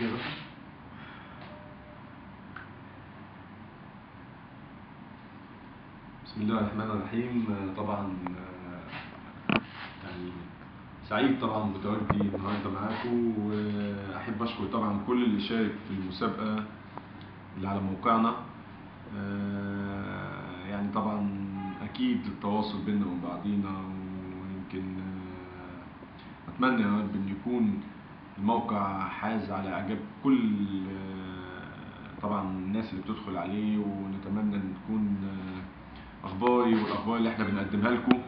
جاهز؟ بسم الله الرحمن الرحيم. طبعا يعني سعيد طبعا بتواجدي النهارده معاكم، واحب اشكر طبعا كل اللي شارك في المسابقة اللي على موقعنا. يعني طبعا اكيد التواصل بيننا وبين بعضينا، ويمكن اتمنى يا رب ان يكون الموقع حاز على اعجاب كل طبعا الناس اللي بتدخل عليه، ونتمنى ان تكون اخباري والاخبار اللي احنا بنقدمها لكم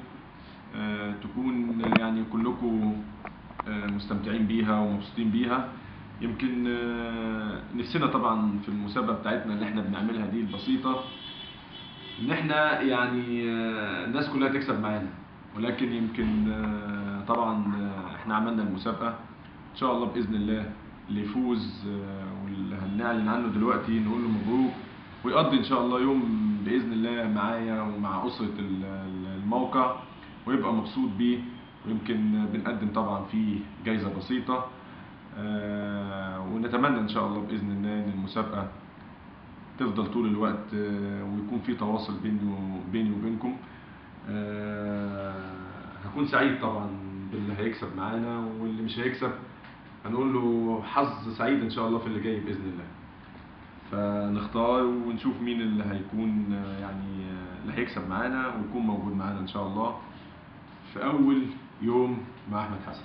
تكون يعني كلكم مستمتعين بيها ومبسوطين بيها. يمكن نفسنا طبعا في المسابقة بتاعتنا اللي احنا بنعملها دي البسيطة ان احنا يعني الناس كلها تكسب معانا، ولكن يمكن طبعا احنا عملنا المسابقة ان شاء الله باذن الله اللي يفوز واللي هنعلن عنه دلوقتي نقول له مبروك، ويقضي ان شاء الله يوم باذن الله معايا ومع اسره الموقع ويبقى مبسوط بيه. ويمكن بنقدم طبعا فيه جايزة بسيطة، ونتمنى ان شاء الله باذن الله ان المسابقة تفضل طول الوقت ويكون في تواصل بيني وبينكم. هكون سعيد طبعا باللي هيكسب معانا، واللي مش هيكسب هنقول له حظ سعيد ان شاء الله في اللي جاي باذن الله. فنختار ونشوف مين اللي هيكون يعني اللي هيكسب معانا ويكون موجود معانا ان شاء الله في اول يوم مع احمد حسن.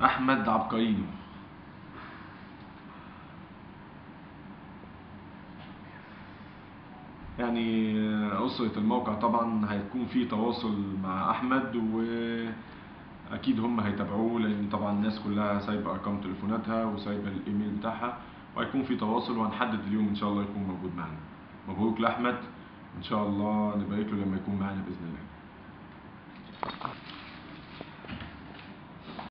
احمد عبقرينو. يعني أسرة الموقع طبعا هيكون في تواصل مع أحمد، وأكيد هم هيتابعوه لأن طبعا الناس كلها سايبة أرقام تليفوناتها وسايبة الإيميل بتاعها، وهيكون في تواصل وهنحدد اليوم إن شاء الله يكون موجود معانا. مبروك لأحمد، إن شاء الله نبارك له لما يكون معانا بإذن الله.